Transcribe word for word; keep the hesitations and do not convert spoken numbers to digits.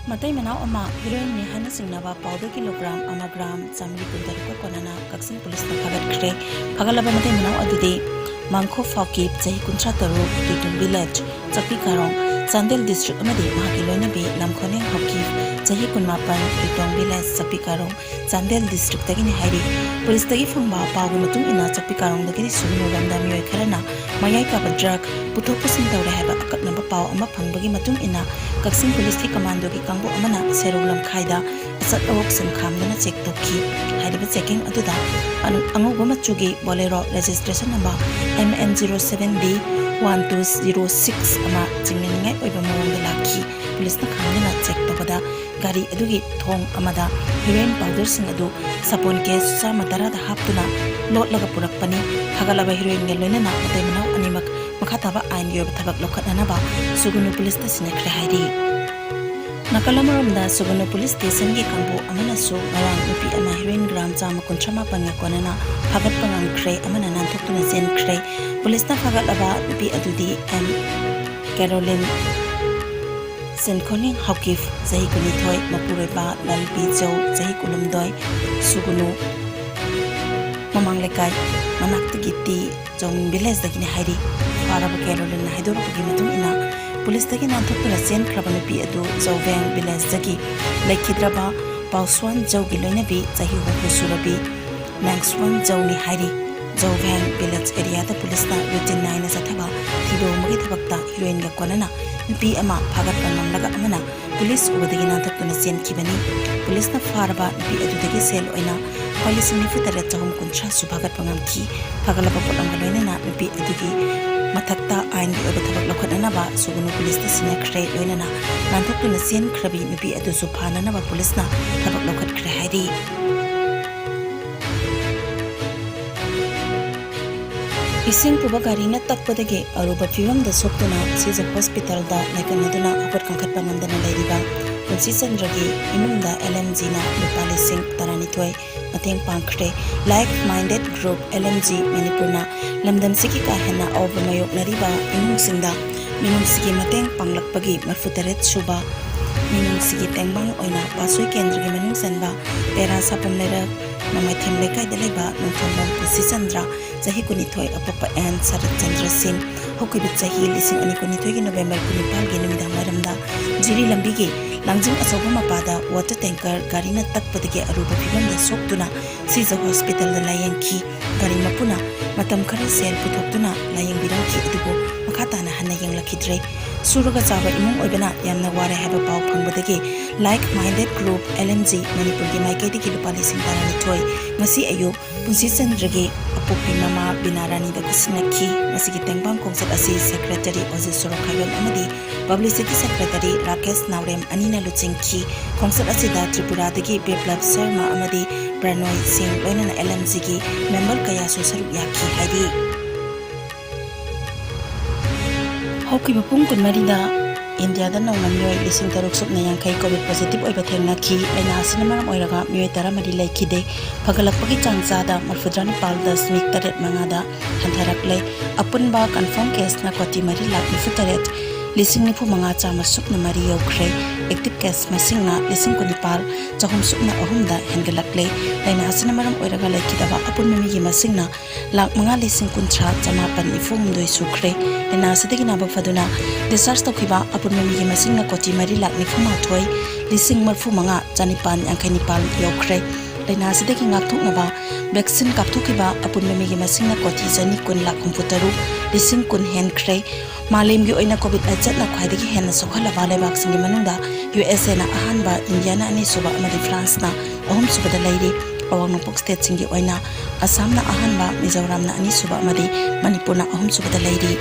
ꯃꯇꯩ ꯃꯅꯥꯎ ꯑꯃ ꯍꯤꯔꯣꯏꯟꯅꯤ ꯍꯥꯏꯅ ꯆꯤꯡꯅꯕ ꯄꯥꯎꯗꯔ ꯀꯤꯂꯣꯒ꯭ꯔꯥꯝ ꯑꯃ ꯒ꯭ꯔꯥꯝ ꯆꯥꯃꯔꯤ ꯀꯨꯟꯇꯔꯨꯛꯀ ꯀꯣꯟꯅꯅ ꯀꯛꯆꯤꯡ ꯄꯨꯂꯤꯁꯅ ꯐꯥꯒꯠꯈ꯭ꯔꯦ꯫ ꯐꯥꯒꯠꯂꯕ ꯃꯇꯩ ꯃꯅꯥꯎ ꯑꯗꯨꯗꯤ ꯃꯥꯡꯈꯣ ꯐꯥꯎꯀꯤꯞ, ꯆꯍꯤ ꯀꯨꯟꯊ꯭ꯔꯥ ꯇꯔꯨꯛ, ꯇꯨꯏꯇꯣꯡ ꯚꯤꯂꯦꯖ, ꯆꯥꯛꯄꯤ ꯀꯥꯔꯣꯡ, ꯆꯥꯟꯗꯦꯜ ꯗꯤꯁꯇ꯭ꯔꯤꯛ ꯑꯃꯗꯤ ꯃꯍꯥꯛꯀꯤ ꯂꯣꯏꯅꯕꯤ ꯂꯝꯈꯣꯅꯦꯡ ꯍꯥꯎꯀꯤꯞ, ꯆꯍꯤ ꯀꯨꯟꯃꯥꯄꯟ, ꯇꯨꯏꯇꯣꯡ ꯚꯤꯂꯦꯖ, ꯆꯥꯛꯄꯤ ꯀꯥꯔꯣꯡ, ꯆꯥꯟꯗꯦꯜ ꯗꯤꯁꯇ꯭ꯔꯤꯛꯇꯒꯤꯅꯤ ꯍꯥꯏꯔꯤ꯫ ꯄꯨꯂꯤꯁꯇꯒꯤ ꯐꯪꯕ ꯄꯥꯎꯒꯤ ꯃꯇꯨꯡ ꯏꯟꯅ ꯆꯥꯛꯄꯤ ꯀꯥꯔꯣꯡꯗꯒꯤ ꯁꯨꯒꯅꯨꯔꯣꯝꯗ ꯃꯤꯑꯣꯏ ꯈꯔꯅ ꯃꯌꯥꯏ ꯀꯥꯕ ꯗ꯭ꯔꯒ ꯄꯨꯊꯣꯛ ꯄꯨꯁꯤꯟ ꯇꯧꯔꯦ ꯍꯥꯏꯕ ꯑꯀꯛꯅꯕ ꯄꯥꯎ ꯑꯃ ꯐꯪꯕꯒꯤ ꯃꯇꯨꯡ ꯏꯟꯅ ꯀꯛꯆꯤꯡ ꯄꯨꯂꯤꯁꯀꯤ ꯀꯃꯥꯟꯗꯣꯒꯤ ꯀꯥꯡꯕꯨ ꯑꯃꯅ ꯁꯦꯔꯧ ꯂꯝꯈꯥꯏꯗ ꯑꯆꯠ ꯑꯋꯣꯛꯁꯤꯡ ꯈꯥꯝꯗꯨꯅ ꯆꯦꯛ ꯇꯧꯈꯤ꯫ ꯍꯥꯏꯔꯤꯕ ꯆꯦꯛꯀꯤꯡ ꯑꯗꯨꯗ ꯑꯅꯨ-, ꯑꯉꯧꯕ ꯃꯆꯨꯒꯤ Bolero registration number M N zero seven B one two zero six ꯑꯃ ꯆꯤꯡꯅꯅꯤꯡꯉꯥꯏ ꯑꯣꯏꯕ ꯃꯑꯣꯡꯗ ꯂꯥꯛꯈꯤ꯫ ꯄꯨꯂꯤꯁꯅ ꯈꯥꯝꯗꯨꯅ ꯆꯦꯛ ꯇꯧꯕꯗ ꯒꯥꯔꯤ ꯑꯗꯨꯒꯤ ꯊꯣꯡ ꯑꯃꯗ ꯍꯤꯔꯣꯏꯟ ꯄꯥꯎꯗꯔꯁꯤꯡ ꯑꯗꯨ ꯁꯥꯄꯣꯟ ꯀꯦꯁ ꯆꯥꯝꯃ ꯇꯔꯥꯗ ꯍꯥꯞꯇꯨꯅ ꯂꯣꯠꯂꯒ ꯄꯨꯔꯛꯄꯅꯤ꯫ ꯐꯥꯒꯠꯂꯕ ꯍꯤꯔꯣꯏꯟꯒ ꯂꯣꯏꯅꯅ ꯃꯇꯩ ꯃꯅꯥꯎ ꯑꯅꯤꯃꯛ ꯃꯈꯥ ꯇꯥꯕ ꯑꯥꯏꯟꯒꯤ ꯑꯣꯏꯕ ꯊꯕꯛ ꯂꯧꯈꯠꯅꯅꯕ ꯁꯨꯒꯅꯨ ꯄꯨꯂꯤꯁꯇ ꯁꯤꯟꯅꯈ꯭ꯔꯦ ꯍꯥꯏꯔꯤ꯫ ꯅꯥꯀꯜ ꯑꯃꯔꯣꯝꯗ ꯁꯨꯒꯅꯨ ꯄꯨꯂꯤꯁ ꯁ꯭ꯇꯦꯁꯟꯒꯤ ꯀꯥꯡꯕꯨ ꯑꯃꯅꯁꯨ ꯉꯔꯥꯡ ꯅꯨꯄꯤ ꯑꯃ ꯍꯤꯔꯣꯏꯟ ꯒ꯭ꯔꯥꯝ ꯆꯥꯝꯃ ꯀꯨꯟꯊ꯭ꯔꯥ ꯃꯥꯄꯟꯒ ꯀꯣꯟꯅꯅ ꯐꯥꯒꯠꯄ ꯉꯝꯈ꯭ꯔꯦ ꯑꯃꯅ ꯅꯥꯟꯊꯣꯛꯇꯨꯅ ꯆꯦꯟꯈ꯭ꯔꯦ꯫ ꯄꯨꯂꯤꯁꯅ ꯐꯥꯒꯠꯂꯕ ꯅꯨꯄꯤ ꯑꯗꯨꯗꯤ ꯑꯦꯝ ꯀꯦꯔꯣꯂꯤꯟ ꯁꯦꯟꯈꯣꯅꯤꯡ ꯍꯥꯎꯀꯤꯞ, ꯆꯍꯤ ꯀꯨꯟꯅꯤꯊꯣꯏ, ꯃꯄꯨꯔꯣꯏꯕ ꯂꯜꯕꯤ ꯖꯧ, ꯆꯍꯤ ꯀꯨꯟꯍꯨꯝꯗꯣꯏ, ꯁꯨꯒꯨꯅꯨ ꯃꯃꯥꯡ ꯂꯩꯀꯥꯏ ꯃꯅꯥꯛꯇꯒꯤ ꯇꯤ ꯆꯧꯃꯤꯡ ꯚꯤꯂꯦꯖꯇꯒꯤꯅꯤ ꯍꯥꯏꯔꯤ꯫ ꯐꯥꯔꯕ ꯀꯦꯔꯣꯂꯤꯟꯅ ꯍꯥꯏꯗꯣꯔꯛꯄꯒꯤ ꯃꯇꯨꯡ ꯏꯟꯅ ꯄꯨꯂꯤꯁꯇꯒꯤ ꯅꯥꯟꯊꯣꯛꯇꯨꯅ ꯆꯦꯟꯈ꯭ꯔꯕ ꯅꯨꯄꯤ ꯑꯗꯨ ꯖꯧꯚꯦꯡ ꯚꯤꯂꯦꯖꯇꯒꯤ ꯂꯩꯈꯤꯗ꯭ꯔꯕ ꯄꯥꯎꯁ꯭ꯋꯥꯟ ꯖꯧꯒꯤ ꯂꯣꯏꯅꯕꯤ ꯆꯍꯤ ꯍꯨꯝꯐꯨ ꯁꯨꯔꯕꯤ ꯃꯦꯡꯁ꯭ꯋꯥꯟ ꯖꯧꯅꯤ ꯍꯥꯏꯔꯤ꯫ ꯖꯧꯚꯦꯡ ꯚꯤꯂꯦꯖ ꯑꯦꯔꯤꯌꯥꯗ ꯄꯨꯂꯤꯁꯅ ꯔꯨꯇꯤꯟ ꯅꯥꯏꯅ ꯆꯠꯊꯕ ꯊꯤꯕ ꯍꯨꯝꯕꯒꯤ ꯊꯕꯛꯇ ꯍꯤꯔꯣꯏꯟꯒ ꯀꯣꯟꯅꯅ ꯅꯨꯄꯤ ꯑꯃ ꯐꯥꯒꯠꯄ ꯉꯝꯂꯒ ꯑꯃꯅ ꯄꯨꯂꯤꯁ ꯎꯕꯗꯒꯤ ꯅꯥꯟꯊꯣꯛꯇꯨꯅ ꯆꯦꯟꯈꯤꯕꯅꯤ꯫ ꯄꯨꯂꯤꯁꯅ ꯐꯥꯔꯕ ꯅꯨꯄꯤ ꯑꯗꯨꯗꯒꯤ ꯁꯦꯜ ꯑꯣꯏꯅ ꯂꯨꯄꯥ ꯂꯤꯁꯤꯡ ꯅꯤꯐꯨ ꯇꯔꯦꯠ ꯆꯍꯨꯝ ꯀꯨꯟꯊ꯭ꯔꯥꯁꯨ ꯐꯥꯒꯠꯄ ꯉꯝꯈꯤ꯫ ꯐꯥꯒꯠꯂꯕ ꯄꯣꯠꯂꯝꯒ ꯂꯣꯏꯅꯅ ꯅꯨꯄꯤ ꯑꯗꯨꯒꯤ ꯃꯊꯛꯇ ꯑꯥꯏꯟꯒꯤ ꯑꯣꯏꯕ ꯊꯕꯛ ꯂꯧꯈꯠꯅꯅꯕ ꯁꯨꯒꯨꯅꯨ ꯄꯨꯂꯤꯁꯇ ꯁꯤꯟꯅꯈ꯭ꯔꯦ꯫ ꯂꯣꯏꯅꯅ ꯅꯥꯟꯊꯣꯛꯇꯨꯅ ꯆꯦꯟꯈ꯭ꯔꯕꯤ ꯅꯨꯄꯤ ꯑꯗꯨꯁꯨ ꯐꯥꯅꯅꯕ ꯄꯨꯂꯤꯁꯅ ꯊꯕꯛ ꯂꯧꯈꯠꯈ꯭ꯔꯦ ꯍꯥꯏꯔꯤ꯫ ꯏꯁꯤꯡ ꯄꯨꯕ ꯒꯥꯔꯤꯅ ꯇꯛꯄꯗꯒꯤ ꯑꯔꯨꯕ ꯐꯤꯕꯝꯗ ꯁꯣꯛꯇꯨꯅ ꯁꯤꯖ ꯍꯣꯁꯄꯤꯇꯥꯜꯗ ꯂꯥꯏꯀꯠꯅꯗꯨꯅ ꯍꯧꯒꯠ ꯀꯥꯡꯈꯠꯄ ꯉꯝꯗꯅ ꯂꯩꯔꯤꯕ ꯄꯨꯟꯁꯤ ꯆꯟꯗ꯭ꯔꯒꯤ ꯏꯃꯨꯡꯗ L M G ꯅ ꯂꯨꯄꯥ ꯂꯤꯁꯤꯡ ꯇꯔꯥꯅꯤꯊꯣꯏ ꯃꯇꯦꯡ ꯄꯥꯡꯈ꯭ꯔꯦ꯫ Like Minded Group L M G ꯃꯅꯤꯄꯨꯔꯅ ꯂꯝꯗꯝꯁꯤꯒꯤ ꯀꯥ ꯍꯦꯟꯅ ꯑꯋꯥꯕ ꯃꯥꯌꯣꯛꯅꯔꯤꯕ ꯏꯃꯨꯡꯁꯤꯡꯗ ꯃꯤꯅꯨꯡꯁꯤꯒꯤ ꯃꯇꯦꯡ ꯄꯥꯡꯂꯛꯄꯒꯤ ꯃꯔꯤꯐꯨꯇꯔꯦꯠ ꯁꯨꯕ ꯃꯤꯅꯨꯡꯁꯤꯒꯤ ꯇꯦꯡꯕꯥꯡ ꯑꯣꯏꯅ ꯄꯥꯠꯁꯣꯏ ꯀꯦꯟꯗ꯭ꯔꯒꯤ ꯃꯅꯨꯡ ꯆꯟꯕ ꯄꯦꯔꯥ ꯁꯥꯄꯝ ꯂꯩꯔꯛ ꯅꯣꯡꯃꯥꯏꯊꯦꯝ ꯂꯩꯀꯥꯏꯗ ꯂꯩꯕ ꯅꯣꯡꯊꯣꯝꯕꯝ ꯄꯨꯟꯁꯤꯆꯟꯗ꯭ꯔ, ꯆꯍꯤ ꯀꯨꯟꯅꯤꯊꯣꯏ, ꯑꯄꯣꯛꯄ ꯑꯦꯟ ꯁꯔꯠ ꯆꯟꯗ꯭ꯔ ꯁꯤꯡ, ꯍꯧꯈꯤꯕ ꯆꯍꯤ ꯂꯤꯁꯤꯡ ꯑꯅꯤ ꯀꯨꯟꯅꯤꯊꯣꯏꯒꯤ ꯅꯣꯕꯦꯝꯕꯔ ꯀꯨꯟꯅꯤꯄꯥꯜꯒꯤ ꯅꯨꯃꯤꯗꯥꯡ ꯋꯥꯏꯔꯝꯗ ꯖꯤꯔꯤ ꯂꯝꯕꯤꯒꯤ ꯂꯥꯡꯖꯤꯡ ꯑꯆꯧꯕ ꯃꯄꯥꯗ ꯋꯥꯇꯔ ꯇꯦꯡꯀꯔ ꯒꯥꯔꯤꯅ ꯇꯛꯄꯗꯒꯤ ꯑꯔꯨꯕ ꯐꯤꯕꯝꯗ ꯁꯣꯛꯇꯨꯅ ꯁꯤꯖ ꯍꯣꯁꯄꯤꯇꯥꯜꯗ ꯂꯥꯌꯦꯡꯈꯤ꯫ ꯒꯥꯔꯤ ꯃꯄꯨꯅ ꯃꯇꯝ ꯈꯔ ꯁꯦꯜ ꯄꯨꯊꯣꯛꯇꯨꯅ ꯂꯥꯌꯦꯡꯕꯤꯔꯝꯈꯤ, ꯑꯗꯨꯕꯨ ꯃꯈꯥ ꯇꯥꯅ ꯍꯟꯅ ꯌꯦꯡꯂꯛꯈꯤꯗ꯭ꯔꯦ꯫ ꯁꯨꯔꯒ ꯆꯥꯕ ꯏꯃꯨꯡ ꯑꯣꯏꯕꯅ ꯌꯥꯝꯅ ꯋꯥꯔꯦ ꯍꯥꯏꯕ ꯄꯥꯎ ꯐꯪꯕꯗꯒꯤ Like Minded Group, L M G, ꯃꯅꯤꯄꯨꯔꯒꯤ ꯃꯥꯏꯀꯩꯗꯒꯤ ꯂꯨꯄꯥ ꯂꯤꯁꯤꯡ ꯇꯔꯥꯅꯤꯊꯣꯏ ꯉꯁꯤ ꯑꯌꯨꯛ ꯄꯨꯟꯁꯤꯆꯟꯗ꯭ꯔꯒꯤ ꯑꯄꯣꯛꯄꯤ ꯃꯃꯥ ꯕꯤꯅꯥ ꯔꯥꯅꯤꯗ ꯈꯨꯠꯁꯤꯟꯅꯈꯤ꯫ ꯃꯁꯤꯒꯤ ꯇꯦꯡꯕꯥꯡ ꯈꯣꯡꯆꯠ ꯑꯁꯤ ꯁꯦꯀ꯭ꯔꯦꯇꯔꯤ ꯑꯣꯖꯤꯠ ꯁꯣꯔꯣꯛꯈꯥꯏꯕꯝ ꯑꯃꯗꯤ ꯄꯕ꯭ꯂꯤꯁꯤꯇꯤ ꯁꯦꯀ꯭ꯔꯦꯇꯔꯤ ꯔꯥꯀꯦꯁ ꯅꯥꯎꯔꯦꯝ ꯑꯅꯤꯅ ꯂꯨꯆꯤꯡꯈꯤ꯫ ꯈꯣꯡꯆꯠ ꯑꯁꯤꯗ ꯇ꯭ꯔꯤꯄꯨꯔꯥꯗꯒꯤ ꯕꯤꯄ꯭ꯂꯕ ꯁꯔꯃ ꯑꯃꯗꯤ ꯄ꯭ꯔꯅꯣꯏ ꯁꯤꯡ ꯂꯣꯏꯅꯅ L M G ꯒꯤ ꯃꯦꯝꯕꯔ ꯀꯌꯥꯁꯨ ꯁꯔꯨꯛ ꯌꯥꯈꯤ ꯍꯥꯏꯔꯤ꯫ ꯍꯧꯈꯤꯕ ꯄꯨꯡ ꯀꯨꯟꯃꯔꯤꯗ ꯏꯟꯗꯤꯌꯥꯗ ꯅꯧꯅ ꯃꯤꯑꯣꯏ ꯂꯤꯁꯤꯡ ꯇꯔꯨꯛ ꯁꯨꯞꯅ ꯌꯥꯡꯈꯩ ꯀꯣꯚꯤꯗ ꯄꯣꯖꯤꯇꯤꯚ ꯑꯣꯏꯕ ꯊꯦꯡꯅꯈꯤ꯫ ꯂꯥꯏꯅꯥ ꯑꯁꯤꯅ ꯃꯔꯝ ꯑꯣꯏꯔꯒ ꯃꯤꯑꯣꯏ ꯇꯔꯥꯃꯔꯤ ꯂꯩꯈꯤꯗꯦ꯫ ꯐꯒꯠꯂꯛꯄꯒꯤ ꯆꯥꯡ ꯆꯥꯗ ꯃꯔꯤꯐꯨꯇꯔꯥ ꯅꯤꯄꯥꯜ ꯗꯁꯃꯤꯛ ꯇꯔꯦꯠ ꯃꯉꯥꯗ ꯍꯟꯊꯔꯛꯂꯦ꯫ ꯑꯄꯨꯟꯕ ꯀꯟꯐꯥꯔꯝ ꯀꯦꯁꯅ ꯀꯣꯇꯤ ꯃꯔꯤ ꯂꯥꯈ ꯅꯤꯐꯨ ꯇꯔꯦꯠ ꯂꯤꯁꯤꯡ ꯅꯤꯐꯨ ꯃꯉꯥ ꯆꯥꯝꯃ ꯁꯨꯞꯅ ꯃꯔꯤ ꯌꯧꯈ꯭ꯔꯦ꯫ ꯑꯦꯛꯇꯤꯚ ꯀꯦꯁ ꯃꯁꯤꯡꯅ ꯂꯤꯁꯤꯡ ꯀꯨꯟꯅꯤꯄꯥꯜ ꯆꯍꯨꯝ ꯁꯨꯞꯅ ꯑꯍꯨꯝꯗ ꯍꯦꯟꯒꯠꯂꯛꯂꯦ꯫ ꯂꯥꯏꯅꯥ ꯑꯁꯤꯅ ꯃꯔꯝ ꯑꯣꯏꯔꯒ ꯂꯩꯈꯤꯗꯕ ꯑꯄꯨꯟꯕ ꯃꯤꯒꯤ ꯃꯁꯤꯡꯅ ꯂꯥꯈ ꯃꯉꯥ ꯂꯤꯁꯤꯡ ꯀꯨꯟꯊ꯭ꯔꯥ ꯆꯃꯥꯄꯟ ꯅꯤꯐꯨ ꯍꯨꯝꯗꯣꯏ ꯁꯨꯈ꯭ꯔꯦ꯫ ꯂꯥꯏꯅꯥ ꯑꯁꯤꯗꯒꯤ ꯅꯥꯕ ꯐꯗꯨꯅ discharge ꯇꯧꯈꯤꯕ ꯑꯄꯨꯟꯕ ꯃꯤꯒꯤ ꯃꯁꯤꯡꯅ ꯀꯣꯇꯤ ꯃꯔꯤ ꯂꯥꯈ ꯅꯤꯐꯨ ꯃꯥꯊꯣꯏ ꯂꯤꯁꯤꯡ ꯃꯔꯤꯐꯨ ꯃꯉꯥ ꯆꯅꯤꯄꯥꯟ ꯌꯥꯡꯈꯩ ꯅꯤꯄꯥꯜ ꯌꯧꯈ꯭ꯔꯦ꯫ ꯂꯥꯏꯅꯥ ꯑꯁꯤꯗꯒꯤ ꯉꯥꯛꯊꯣꯛꯅꯕ vaccine ꯀꯥꯞꯊꯣꯛꯈꯤꯕ ꯑꯄꯨꯟꯕ ꯃꯤꯒꯤ ꯃꯁꯤꯡꯅ ꯀꯣꯇꯤ ꯆꯅꯤ ꯀꯨꯟ ꯂꯥꯈ ꯍꯨꯝꯐꯨ ꯇꯔꯨꯛ ꯂꯤꯁꯤꯡ ꯀꯨꯟ ꯍꯦꯟꯈ꯭ꯔꯦ꯫ ꯃꯥꯂꯦꯝꯒꯤ ꯑꯣꯏꯅ ꯀꯣꯚꯤꯗ ꯂꯥꯏꯆꯠꯅ ꯈ꯭ꯋꯥꯏꯗꯒꯤ ꯍꯦꯟꯅ ꯁꯣꯛꯍꯜꯂꯕ ꯂꯩꯕꯥꯛꯁꯤꯡꯒꯤ ꯃꯅꯨꯡꯗ ꯌꯨ ꯑꯦꯁ ꯑꯦꯅ ꯑꯍꯥꯟꯕ, ꯏꯟꯗꯤꯌꯥꯅ ꯑꯅꯤꯁꯨꯕ ꯑꯃꯗꯤ ꯐ꯭ꯔꯥꯟꯁꯅ ꯑꯍꯨꯝꯁꯨꯕꯗ ꯂꯩꯔꯤ꯫ ꯑꯋꯥꯡ ꯅꯣꯡꯄꯣꯛ ꯁ꯭ꯇꯦꯠꯁꯤꯡꯒꯤ ꯑꯣꯏꯅ ꯑꯁꯥꯝꯅ ꯑꯍꯥꯟꯕ, ꯃꯤꯖꯣꯔꯥꯝꯅ ꯑꯅꯤꯁꯨꯕ ꯑꯃꯗꯤ ꯃꯅꯤꯄꯨꯔꯅ ꯑꯍꯨꯝꯁꯨꯕꯗ ꯂꯩꯔꯤ꯫